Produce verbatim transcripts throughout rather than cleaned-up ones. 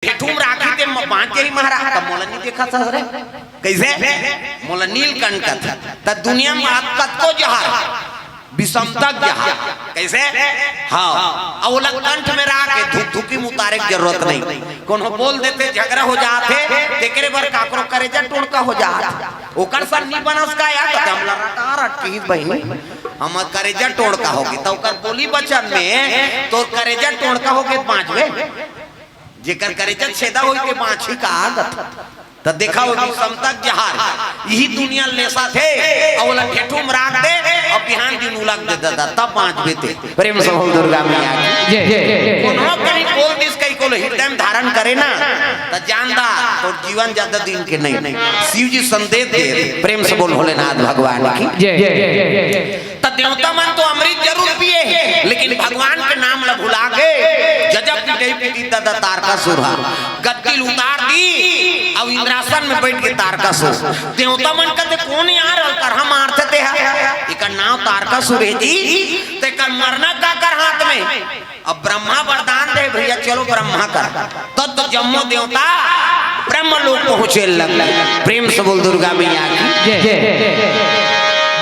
ठेठुम राखी ते म-, बांच जाही महाराज, त मोला नहीं देखा था रे। कैसे? मोला नीलकंठ कथे। त दुनिया में आप कतको जहार, विषमता जहार। कैसे? हाँ। अउ ओला कंठ में राख के धुक-, धुकी में उतारे के जरूरत नहीं। कोनो बोल देते, झगड़ा हो जात हे, तेकरे बर काकरो करेजा टोड़का हो जात हे। ओकर सन नहीं बनस का यार, त हमला रटा रट की बहिनी, हमर करेजा टोड़का होगे, त ओकर बोली वचन में तोर करेजा टोड़का होगे, बांचबे? जेकर करेजा छेदा होई ते बांची का आदत। त देखा, वो विषमता जहार, यही दुनिया लेसा थे, अउ ओला ठेठुम राख दे, अउ बिहान दिन उलग दे दादा, तब बांचबे ते। प्रेम से बोल दुर्गा मैया की। जय। कोनो कहीं बोल दिस, कहीं को हृदय में धारण करे ना, त जान दा, तोर जीवन ज्यादा दिन के नहीं। शिव जी संदेश दे रहे। प्रेम से बोल भोलेनाथ भगवान की। जय। त देवता मन तो अमृत जरूर पिए हे, लेकिन भगवान के नाम ल भुला के जजब पिटई पिटी दादा तारकासुर हा गद्दी ल उतार दी, अउ इंद्रासन में बैठ के तारकासुर। देवता मन कहते, "कौन यार, करहा मारथे ते हा? एकर नाम तारकासुर हे जी, तेकर मरना का कर हाथ में।" अब ब्रह्मा वरदान दे, "भैया चलो ब्रह्मा कर।" तब तो जम्मो देवता ब्रह्म लोक पहुंचे लग गए। प्रेम से बोल दुर्गा मैया की। जय।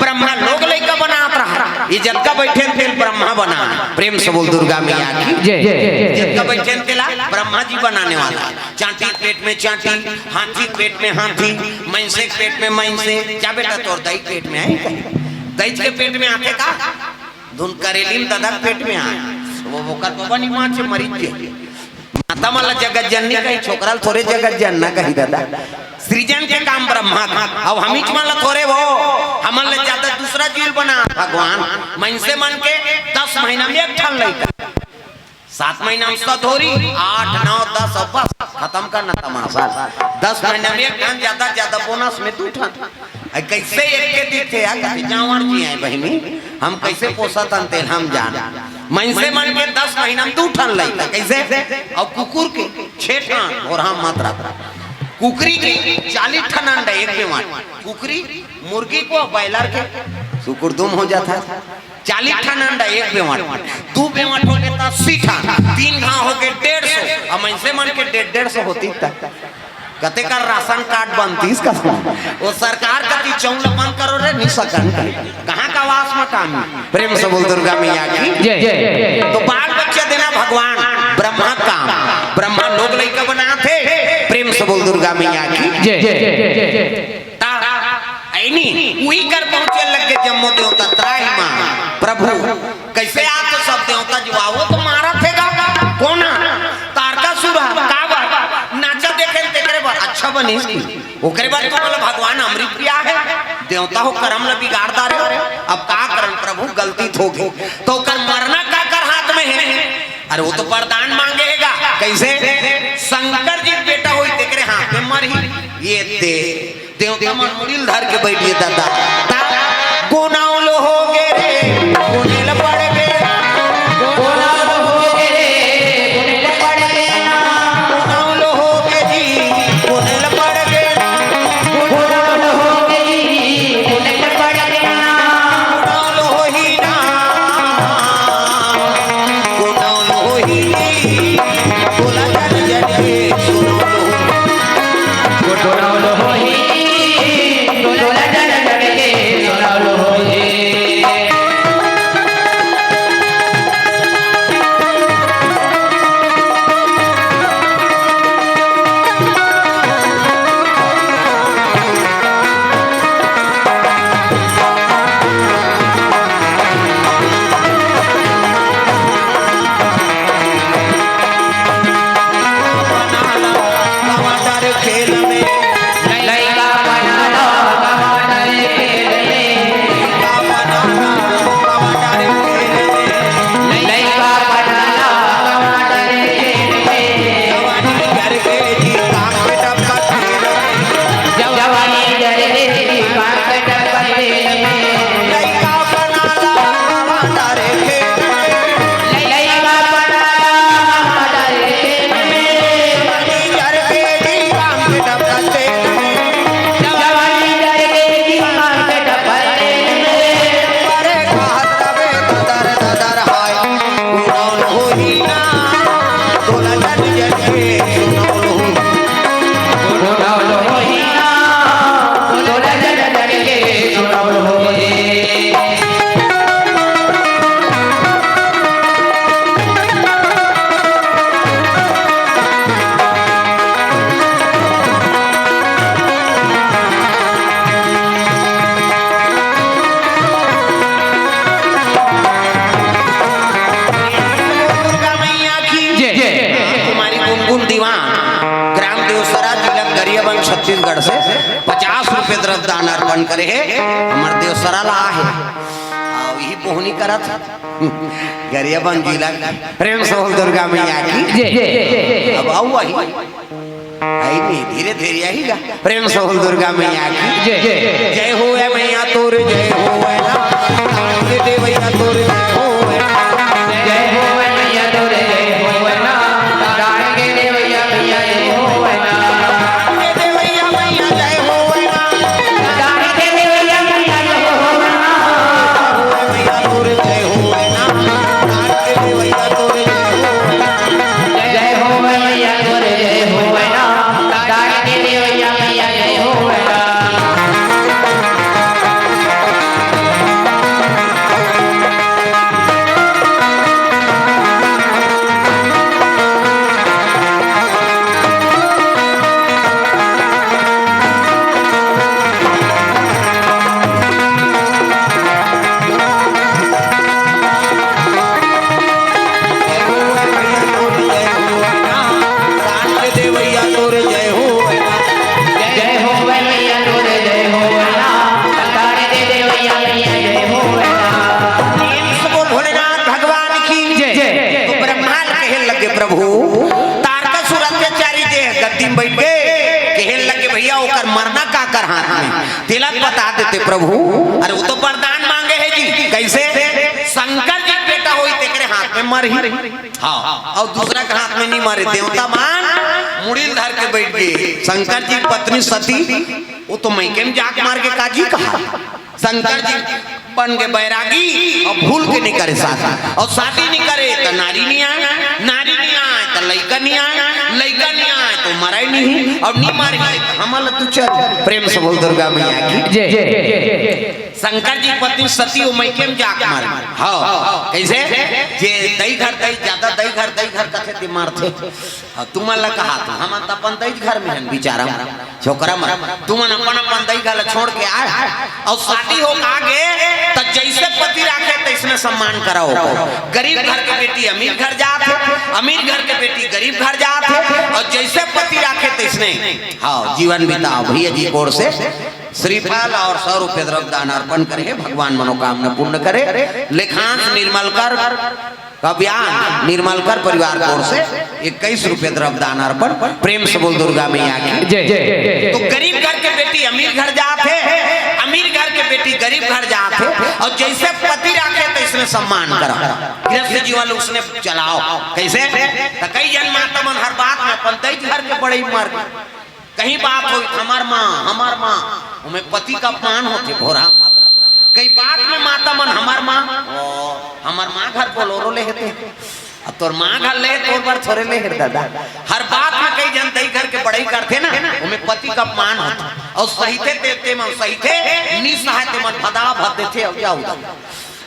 ब्रह्मा लोग लइका बनात रहा, ये जतका बैठे तेल ब्रह्मा बना। प्रेम से बोल दुर्गा मैया की। जय। जतका बैठे तेला ब्रह्मा जी बनाने वाला। चांटी के पेट में चांटी, हाथी के पेट में हाथी, मइनसे के पेट में मइनसे। क्या बेटा, तोर दई पेट में है कहीं? दई के पेट में आथे का? धुन करेली में दादा पेट में आए, वो ओकर बबा नहीं माचे, मरी जे। माता मन ला जगत जननी कही, छोकरा ल थोरे जगत जनना कही दादा। सृजन के काम ब्रह्मा का, अब हमीच मन ला थोरे वो, हमन ले ज्यादा दूसरा जीव बना भगवान। मइनसे मन के दस महीना में एक ठन लइका, सात महीना में सधोरी, आठ, नौ, दस, अब बस खत्म करना तमाशा। दस महीना में एक ठन, ज्यादा ज्यादा बोनस में दू ठन। अरे कैसे एक के दिखे यार, कभी जांवर जी आए बहिनी, हम कैसे पोसत हन तेल हम जान। मइनसे मन के दस महीना में दू ठन लइका, कैसे? अउ कुकुर के छह ठन, और हम मात्रा कुकरी के चालीस ठन अंडा एक बेवाट। कुकरी, मुर्गी को, बॉयलर के, सुकुर दुम हो जाता है। चालीस ठन अंडा एक बेवाट, दू बेवाट हो गए त अस्सी ठन, तीन घाव हो गए डेढ़ सौ। अब मइनसे मन के डेढ़, डेढ़ सौ होती त कते कर राशन कार्ड बनतीस का? वो सरकार कती चौल बंद करो रे, नहीं सकन। कहाँ का वास मकान? प्रेम से बोल दुर्गा मैया की। जय। तो बाल बच्चा देना भगवान ब्रह्मा काम, ब्रह्मा लोग लइका बनाथे। प्रेम से बोल दुर्गा मैया की। जय। ता ऐनी उही कर पहुंचे लग गे जम्मो देवता त्राही माँ। प्रभु, कैसे आप तो सब देवता जो आवो तो मारा थे गा? कोन? तारकासुर। काबर? नाचा देखे न तेकरे बर। अच्छा बनिस की? ओकरे बाद तो बोला भगवान अमृत पिया है, देवता हो करम ल बिगाड़ डारे। अब का करन प्रभु, गलती तो हो गई। तो ओकर मरना का कर हाथ में है? अरे वो तो वरदान मांगे है गा। कैसे? शंकर जी बेटा होई तेकरे हाथ में मरही। ये दे देवता मन मुड़ी ल धर के बैठ गे दादा। ता गोनाव लो हो गे रे, गोनेल पड़ गे। गोनाव लो हो गे रे, गोनेल पड़ गे ना। गोनाव लो हो गे जी, गोनेल पड़ गे ना। गोनाव लो हो गे जी, गोनेल पड़ गे ना। गोनाव लो हो ही ना। गोनाव लो हो ही। गोला जन जन के सुनो लो। गोनाव लो हो ही। गोला जन जन के सुनो लो हो ही। ग्राम देवसरा, जिला गरियाबंद, छत्तीसगढ़ से पचास रुपये द्रव्य दान अर्पण करे हे। हमर देवसरा ला हे, अउ इही बोहनी करत हे। गरियाबंद जिला, प्रेम से बोल दुर्गा मैया की। जय। अब आऊ आही। आई नहीं, धीरे धीरे आही गा। प्रेम से बोल दुर्गा मैया की। जय। जय होवे मैया तोर, जय होवे ना। ताड़ के देवैया तोर, जय होवे ना। जय होवे मैया तोर, जय होवे ना। ताड़ के देवैया मैया, जय होवे ना। ताड़ के देवैया मैया, जय होवे ना। ताड़ के देवैया मैया, जय होवे ना। मैया तोर, जय होवे ना। ताड़ के देवैया तोर, जय होवे ना। जय हो मैया तोरे जय हो मैया, तारे के देवैया मैया जय हो मैया। जय हो मैया तोरे जय हो मैया, तारे दे देवैया मैया जय हो मैया। प्रेम से बोल भोलेनाथ भगवान की जय। तो ब्रह्मा ल कहे लगे, प्रभु, तारकासुर अत्याचारी जे गद्दी में बैठ के कहे लगे, भैया ओकर मरना काकर हाथ में, तेला बता देते प्रभु। अरे वो तो वरदान मांगे हे जी, कैसे? शंकर जी बेटा होई तेकरे हाथ में मरही। हाँ, अउ दूसरा के हाथ में नहीं मारे, देवता मन मुड़ी ल धर के बैठ गे। शंकर जी पत्नी सती, वो तो मइके में जाके मार के काजी कहा। शंकर जी बन के बैरागी अउ भूल के नहीं करे शादी, अउ शादी नहीं करे त नारी नहीं आए, नारी नहीं आए त लइका नहीं आए, लइका नहीं आए त मरे नहीं, अउ नहीं मारे त हमला तू चल। प्रेम से बोल दुर्गा मैया की। जय। शंकर जी पत्नी सती वो मइके में जाके मारे। हाँ, कैसे? जे दई घर दई, ज्यादा दई घर, दई घर कथे ते मारथे। हाँ, तुमन ला कहा तो, हमन त अपन दई घर में हन, बिचारा छोकरा मन। तुमन अपन अपन दई घर ला छोड़ के आए, अउ शादी हो आगे त जैसे पति राखे तैसने सम्मान कराओ। गरीब घर के बेटी अमीर घर जात हे, अमीर घर के बेटी गरीब घर जात हे, अउ जैसे पति राखे तैसने, हाँ, जीवन बिताओ। भैया जी की ओर से श्रीफल अउ सौ रुपये द्रव्य दान अर्पण करे, भगवान मनोकामना पूर्ण करे। लेखांश निर्मलकर कब्यान निर्मलकर परिवार की ओर से इक्कीस रुपये द्रव्य दान अर्पण। प्रेम से बोल दुर्गा मैया की। जय। तो गरीब घर के बेटी अमीर घर जात हे, अमीर घर के बेटी गरीब घर जात हे, अउ जैसे पति राखे तैसने सम्मान करा। गृहस्थ जीवन उसने चलाओ। कैसे? त कई झन माता मन हर बात में अपन दई घर के बड़ई मार कहीं बात होई, "हमर माँ, हमर माँ", ओमे पति का अपमान होथे, भोरा माता। कहीं बात में माता मन, "हमर माँ, ओ, हमर माँ घर बोलोरो ले हेते।" अब तोर माँ घर ले, तोर बर थोरे ले हेर दादा। हर बात में कई झन दई घर के बड़ई करथे ना, ओमे पति का अपमान होथे। अउ सहिथे ते, ते मन सहिथे, नी सहाय ते मन भदा भद देथे, अउ जाऊ दा।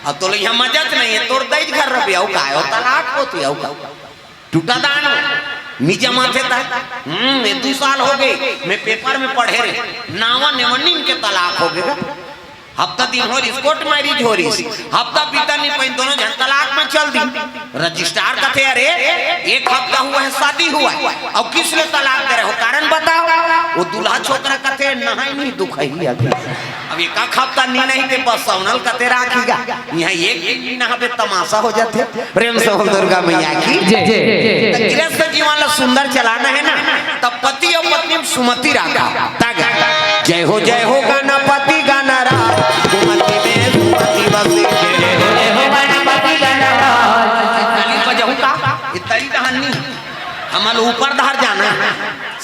अब तोले यहाँ मजा च नहीं हे, तोर दई घर रबे, अउ का, अउ तलाक होथे, अउ का। टूटा दान हो, मी जमा थे ता। हम्म, ये दू साल हो गए, मैं पेपर में पढ़े रहे, नावा नेवन्नी इनके तलाक हो गए। हफ्ता दिन हो रिस, कोर्ट मैरिज हो रिस, हफ्ता बीता नहीं पाइन, दोनों झन तलाक में चल दी। रजिस्ट्रार कथे, "अरे, एक हफ्ता हुआ है, शादी हुआ है, अब किस लिए तलाक दे रहे हो, कारण बताओ।" वो दूल्हा छोकरा कथे, "नहाई नहीं दुखाई अभी।" अब एक हफ्ता नी नहीं ते बस सौनल कथे राखी गा, यहाँ एक दिन नी नहाबे तमाशा हो जाथे। प्रेम से बोल दुर्गा मैया की। जय। त गृहस्थ जीवन ला सुंदर चलाना हे ना, तब पति अउ पत्नी में सुमति राखा। तागे, जय हो, जय हो गणपति गणराज, सुमति में सुमति बसे। जय हो, जय हो गणपति गणराज। ताली बजाऊ का? ये ताली कहानी। हमन ऊपर धार जाना हे।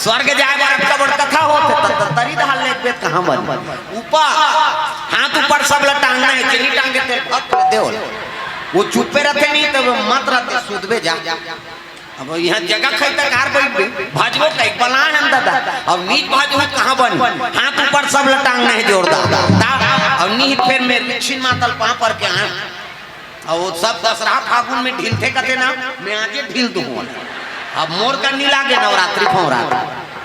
स्वर्ग जाए बर अतका बड़ कथा होथे, त, त तरी धार ले बेत कहाँ बन? ऊपर, हाथ ऊपर सब ला टांगना हे, जेनी टांगे तेल भक्त दे होला। वो चुप्पे रहते नहीं, तब मत रहते, सुधबे जा। अब यहाँ जगह खाई त कार बैठबे, भजबो कई बला है दादा। अब नीच भजबो कहाँ बन? हाथ ऊपर सब ला टांगना हे जोरदार। ता, अब नीच फिर मेरे छिन मातल पाँव पर के आए। अउ वो सब दसरा फागुन में ढीलथे कथे ना, मैं आजे ढील दूँ। अब मोर का नी लागे नवरात्रि फौरात।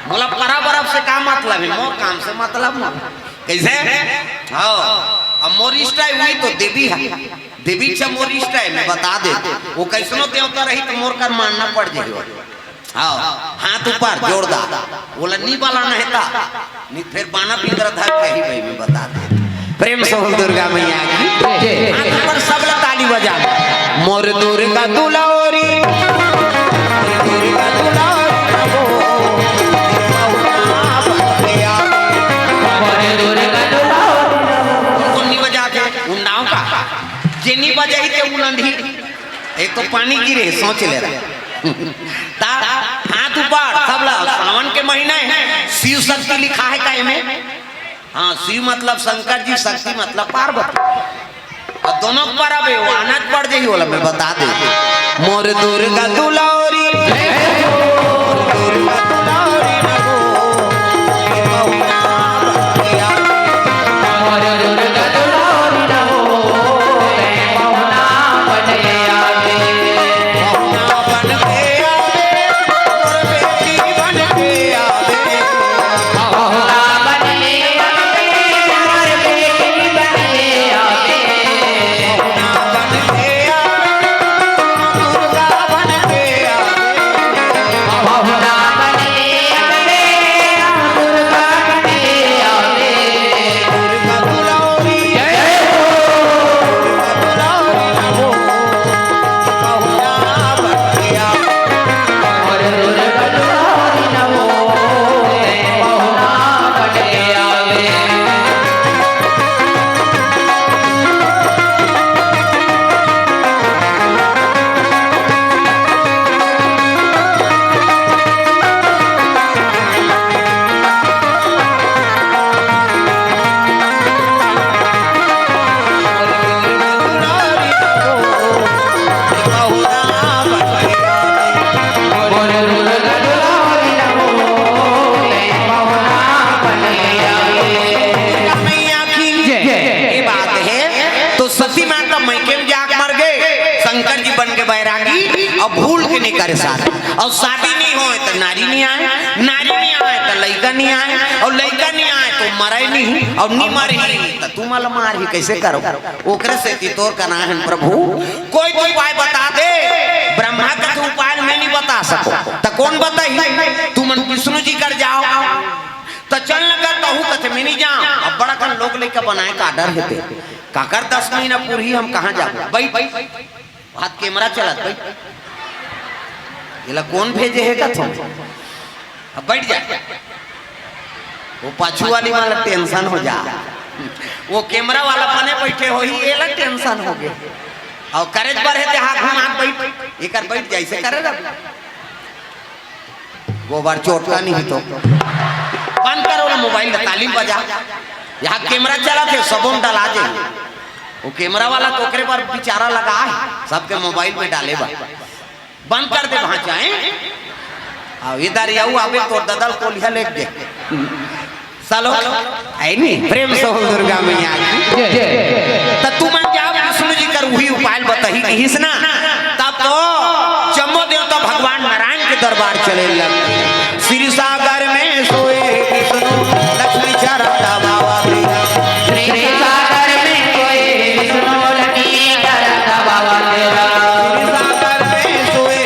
मोला परब अरब से का मतलब हे, मोर काम से मतलब मोर। कैसे? हाँ, अब मोर इष्ट हे वही तो देवी हे। देवी च मोर इष्ट हे, मैं बता दे। वो कैसनो देवता रही त मोर कर मानना पड़ जाही। हाँ, हाथ ऊपर जोरदार। ओला नी बलाना हे ता, नी फेर बाना पिंजरा धर के ही भाई मैं बता दे। प्रेम से बोल दुर्गा मैया की। जय। हाथ ऊपर सबला ताली बजा। मोर दुर्गा दुलारी, मोर दुर्गा दुलारी हो। मोर दुर्गा दुलारी। कौन नी बजा के? उन्नाव का। जे नी बजाही ते उलंदी। एक तो पानी गिरे, सोच ले रहा। ता हाथ ऊपर, सबला, सावन के महीना हे, शिव शक्ति लिखा हे का एमे? हाँ, शिव मतलब शंकर जी, शक्ति मतलब पार्वती। अउ दोनों के परब हे, वो आना पड़ जाही, ओला मैं बता दे। मोर दुर्गा दुलारी, मोर दुर्गा दुलारी न हो, मोर दुर्गा दुलारी न हो। ये बात हे, तो सती माता मइके में जाके मर गे, शंकर जी बन के बैरागी, अउ भूल के नी करे शादी। अउ शादी नी होय त नारी नी आय, नारी नी आय त लइका नी आय, अउ लइका नी आय त मरय नी, अउ नी मरही त तुमन ल मारही, कइसे करो? ओकरे सेती तोर कना हन प्रभु, कोई तो उपाय बता दे। ब्रह्मा कथे उपाय मैं नी बता सकों, त कोन बताही? तुमन विष्णु जी कर जाव। त चल न गा, तहूं कथे मैं नी जांव। अब बड़ा कन लोग लइका बनाय का डर हे ते। काकर दस महीना पूरही, हम कहां जाबो? बइठ, बइठ। हाथ कैमरा चलत, बइठ। एला कोन भेजे हे कथों? अब बइठ जा। वो पाछू वाली वाला टेंशन हो जा। वो कैमरा वाला बने बइठे होही, एला टेंशन हो गे। अउ करे बर हे ते हाथ घुमा के बइठ, एकर बइठ जा, अइसे करे रह। गोबर चोटका नहीं तो बंद करो ना मोबाइल, ताली बजा। यहाँ कैमरा चलत हे, सबो डला जाही। वो कैमरा वाला तो ओकरे बर बेचारा लगा हे, सबके मोबाइल में डाले बा। बंद कर दे वहां जाए। अब इधर आऊ, अबे तोर ददल कोलिया लेके दे। चलो, ऐ नी, प्रेम से बोल दुर्गा मैया की। जय। त तुमन जाव विष्णु जी कर उही उपाय ल बताही किहिस ना, तब तो जम्मो देवता भगवान नारायण के दरबार चले लग। क्षीर सागर में सोए विष्णु, लक्ष्मी चरण दबावा तेरा। क्षीर सागर में सोए विष्णु, लक्ष्मी चरण दबावा तेरा। क्षीर सागर में सोए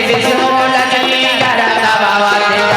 विष्णु, लक्ष्मी चरण दबावा तेरा।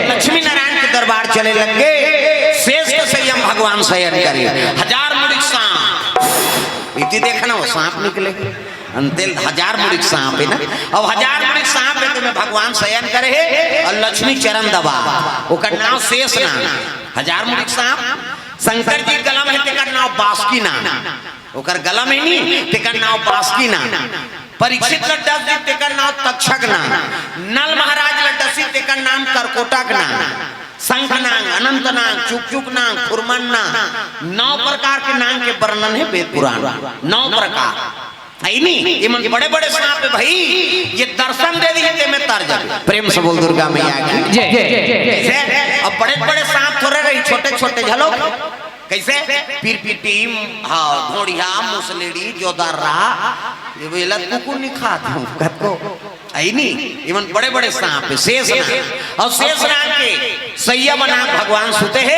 लक्ष्मी नारायण के दरबार चले लग गे। शेष के संयम भगवान शयन करे। हजार मुड़ी सांप, इति देखना वो सांप निकले। अंतेल हजार मुड़ी सांप हे ना। अब हजार मुड़ी सांप हे, तेमे भगवान शयन करे हे अउ लक्ष्मी चरण दबा। ओकर नाम शेष नाम। हजार मुड़ी सांप, शंकर जी गला में हे, तेकर नाव बासुकी नांग। ओकर गला में नी, तेकर नाव बासुकी नांग। परीक्षित ल डस दिस, तेकर नाव तक्षक नांग। नल महाराज ल डसिस, तेकर नाम करकोटक नांग। शंख नांग, अनंत नांग, चुकचुक नांग, खुरमन नांग। नौ प्रकार के नांग के वर्णन हे वेद पुराण। नौ प्रकार। हे नी, ये मन बड़े-बड़े सांप हे भाई, ये दर्शन दे दिही ते में तर जाबे। प्रेम से बोल दुर्गा मैया की जय। जय। अब बड़े-बड़े सांप थोरे रही, छोटे-छोटे झलो। कइसे? पिरपिटी, हाँ, घोड़िया, मुसलेड़ी, जोदर्रा, ये बेला कुकुर नहीं खात हूँ, कतको। हे नी, ये मन बड़े-बड़े सांप हे, शेष नाग। अउ शेष नाग के सैया बना भगवान सुते हे,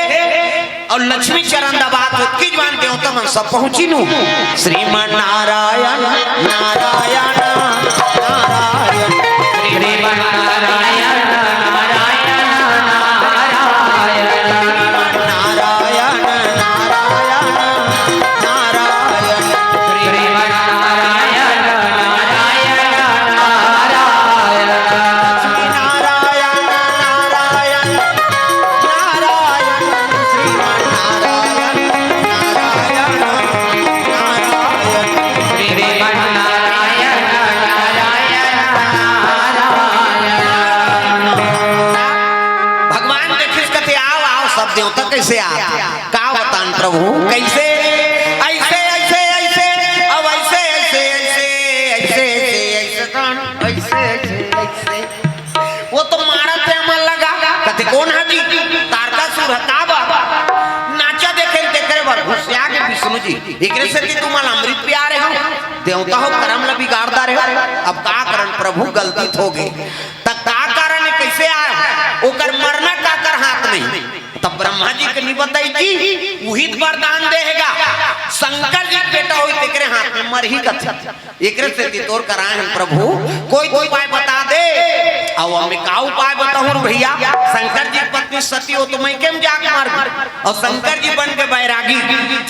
अउ लक्ष्मी चरण दबात हे, ओतकी जुवार देवता मन सब पहुंचिन। श्रीमन नारायण, नारायण, नारायण। श्रीमन नारायण, नारायण, नारायण। नारायण, नारायण, नारायण। श्रीमन नारायण, नारायण, नारायण। नारायण, नारायण, नारायण। श्रीमन नारायण, नारायण, नारायण। श्रीमन नारायण, नारायण, नारायण। भगवान देखिस कथे, "आव, आव, सब देवता कइसे आत?" का बतान प्रभु, कइसे? अइसे, अइसे, अइसे, अब अइसे, अइसे, अइसे, अइसे, अइसे, अइसे, अइसे, अइसे। वो तो मारत हे हमन लगा। कथे, "कोन हा जी?" "तारकासुर हा।" "का बर?" "नाचा देखेन तेकरे बर।" घुसिया गे विष्णु जी, "एकरे सेती तुमन अमृत पिया रहे हो, देवता हो करम ल बिगाड़ डारे हो।" अब का करन प्रभु, गलती तो होगे। त का कारण हे, कइसे आय? ओकर मरना काकर हाथ में? त ब्रह्मा जी के नी बताइस जी, उही त वरदान दे हे गा। शंकर जी के बेटा होही तेकरे हाथ में मरही कथे। एकरे सेती तोर करा आए हन प्रभु, कोई तो उपाय बता दे। अउ अम्मे का उपाय बताहूं रे भइया? शंकर जी के पत्नी सती, वो तो मइके में जाके मर गे। अउ शंकर जी बन के बैरागी,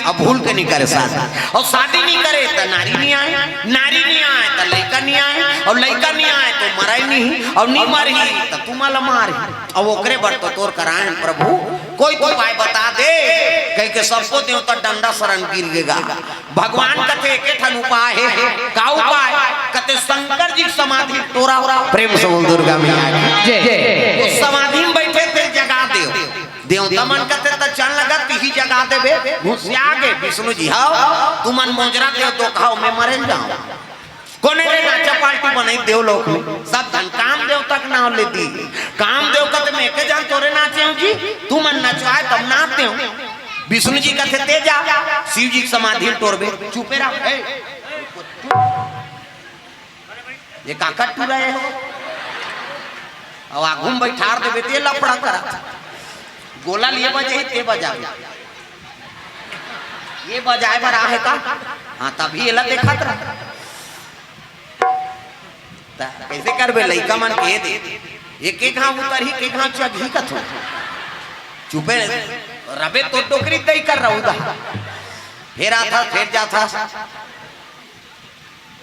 अब भूल के नी करे शादी। अउ शादी नी करे त नारी नी आय, नारी नी आय त लइका नी आय, अउ लइका नी आय त मरय नी, अउ नी मरही त तुमन ल मारही। अउ ओकरे बर तो तोर करा आए हन प्रभु, कोई तो उपाय बता दे, कहिके सबको देवता डंडा सरन गिर गे गा। भगवान कथे, "एके ठन उपाय हे।" "का उपाय?" कथे, "शंकर जी के समाधि टोरा।" प्रेम से बोल दुर्गा मैया की जय। वो समाधि में बइठे हे, जगा देव। देवता मन कथे, "त चल लगा, तिही जगा देबे।" घुसिया गे विष्णु जी, "हव, तुमन मोजरा देव तो कहाव, मैं मरे जांव।" कोने रे नाचा पार्टी बनई देवलोक में? सब झन कामदेव तक नाव ले दिही। कामदेव कथे, "मैं एके झन थोरे नाचे हंव जी, तुमन नचवाय तब नाचते हंव।" विष्णु जी कथे, "ते जा, शिव जी के समाधि ल टोरबे।" "चुपे रह, ए, ये काकर टुराय हो?" अउ आगू में बइठार देबे ते लफड़ा करत। गोला ल ये बजाही, ते बजाबे। ये बजाय बर आहे का? हाँ, तभी एला देखत रह। त कइसे करबे? लइका मन के दे, एक एक घांव उतरही, एक एक घांव चघही कथो। चुपे रबे तो डोकरी दई कर रहू दा। फेर आथा, फेर जाथा।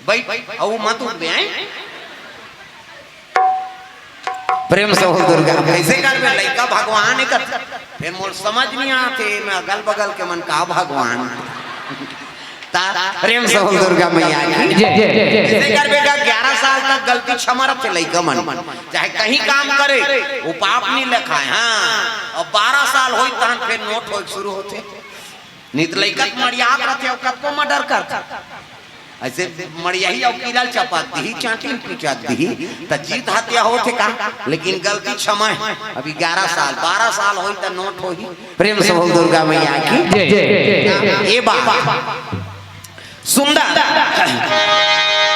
बइठ, अउ मत उठबे, हैं? प्रेम से बोल दुर्गा। कइसे करबे? लइका भगवान हे कथे। फेर मोर समझ नी आथे, मैं अगल बगल के मन का भगवान। ता प्रेम से बोल दुर्गा मैया की जय, जय, जय, जय। कइसे करबे गा? ग्यारह साल तक गलती क्षमा रथे लइका मन, चाहे कहीं काम करे, वो पाप नी लेखाय। हाँ, अउ बारह साल होही तहन फेर नोट होय शुरू होथे। नी त लइका त मड़ियात रथे अउ कतको मर्डर करथे। अइसे मड़ियाही अउ कीरा ल चपक दिही, चांटी ल पिचक दिही, त जीत हत्या होथे का? लेकिन गलती क्षमा हे। अभी ग्यारह साल, बारह साल होही त नोट होही। प्रेम से बोल दुर्गा मैया की जय। ये बात सुंदर।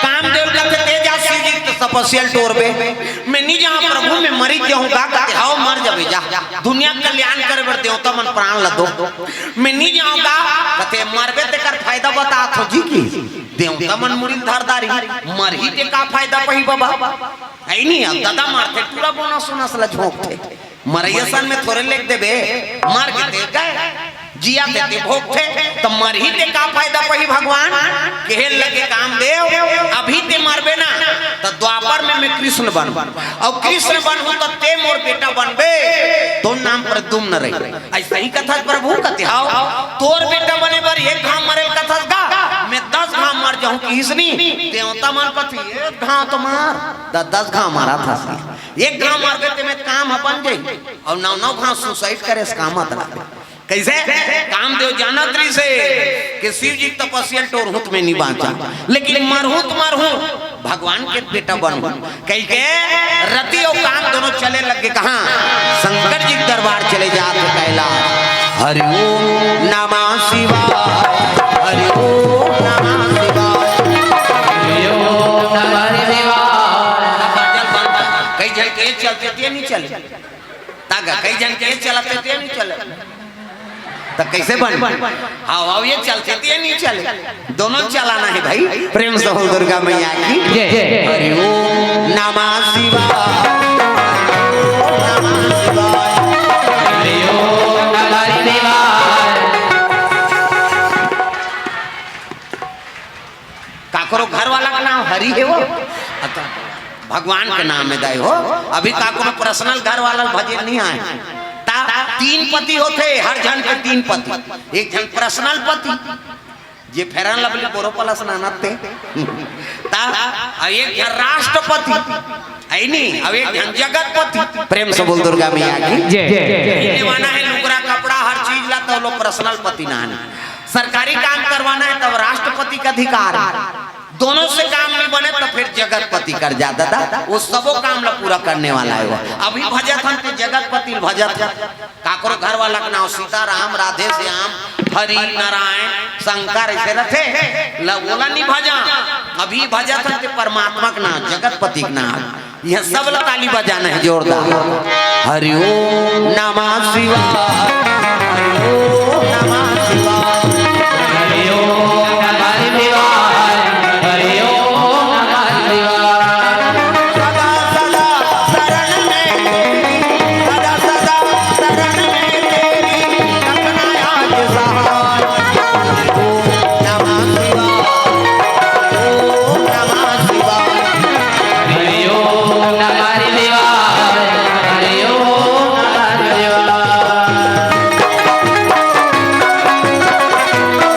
कामदेव कथे, "ते जा शिव जी के तपस्या ल टोरबे।" "मैं नी जांव प्रभु, मैं मरी जाहूं गा।" कथे, "हव, मर जाबे, जा। दुनिया के कल्याण करे बर देवता मन प्राण ल दो।" "मैं नी जांव गा।" कथे, "मरबे तेकर फायदा बतात हंव जी की। देवता मन मुड़ी ल धर डारही, मरही ते का फायदा पही बाबा?" हे नी, अब ददा मारथे, टूरा बोनस उनस ल झोंकथे। मरइया सन में थोरे लेग देबे, मर के ते गय, जियत हे ते भोगथे, त मरही ते का फायदा पही भगवान? केहे लगे कामदेव, अभी ते मरबे ना, त द्वापर में मैं कृष्ण बनहूं, अउ कृष्ण बनहूं त तें मोर बेटा बनबे, तोर नाम प्रद्युम्न रही। अइसही कथस प्रभु कथे, हव, तोर बेटा बने बर एक घांव मरेल कथस गा, मैं दस घांव मर जाहूं किहिस नी। देवता मन कथे, एक घांव तो मार, त दस घांव मारत हस। एक घांव मारबे तेमे काम ह बन जाही, अउ नौ नौ घांव suicide करे से का मतलब? कइसे? कामदेव जानत रहिसे कि शिव जी के तपस्या ल टोरहूं त मैं नी बांचंव, लेकिन मरहूं त मरहूं, भगवान के बेटा बनहूं कहिके रति अउ काम दोनों चले लग गे। कहां? शंकर जी के दरबार चले जात हे कैलाश। हरि ओम नमः शिवाय, हरि ओम नमः शिवाय। कई झन के चलथे त ये नी चले। त गा, कई झन के चलथे त ये नी चले। त कइसे बन? हव, हव, ये चलथे त ये नी चले। दोनों चलाना हे भाई। प्रेम से बोल दुर्गा मैया की जय। हरि ओम नमः शिवाय। हरि ओम नमः शिवाय। काकरो घर वाला के नाम हरि हे वो? अत भगवान के नाम में दाई हो। अभी काकरो personal घर वाला भजे नी आय। त तीन पति होथे, हर झन के तीन पति। एक झन personal पति, जे Fair and Lovely Boroplus नानत ते। त अउ एक झन राष्ट्रपति, हे नी? अउ एक झन जगतपति। प्रेम से बोल दुर्गा मैया की जय। पहिरवाना हे लुगरा कपड़ा, हर चीज ला, त वो लोग personal पति नानही। सरकारी काम करवाना हे तब राष्ट्रपति के अधिकार हे। दोनों से काम नी बने त फेर जगतपति कर जा दादा, वो सबो काम ला पूरा करने वाला हे वो। अभी भजत हन ते जगतपति ल भजत हन। काकरो घर वाला के नाम सीताराम, राधे श्याम, हरि नारायण, शंकर अइसे रथे, ल-, ओला नी भजा। अभी भजत हन ते परमात्मा के नाम, जगतपति के नाम। ये सब ला ताली बजाना हे जोरदार। हरि ओम नमः शिवाय, हरि ओम नमः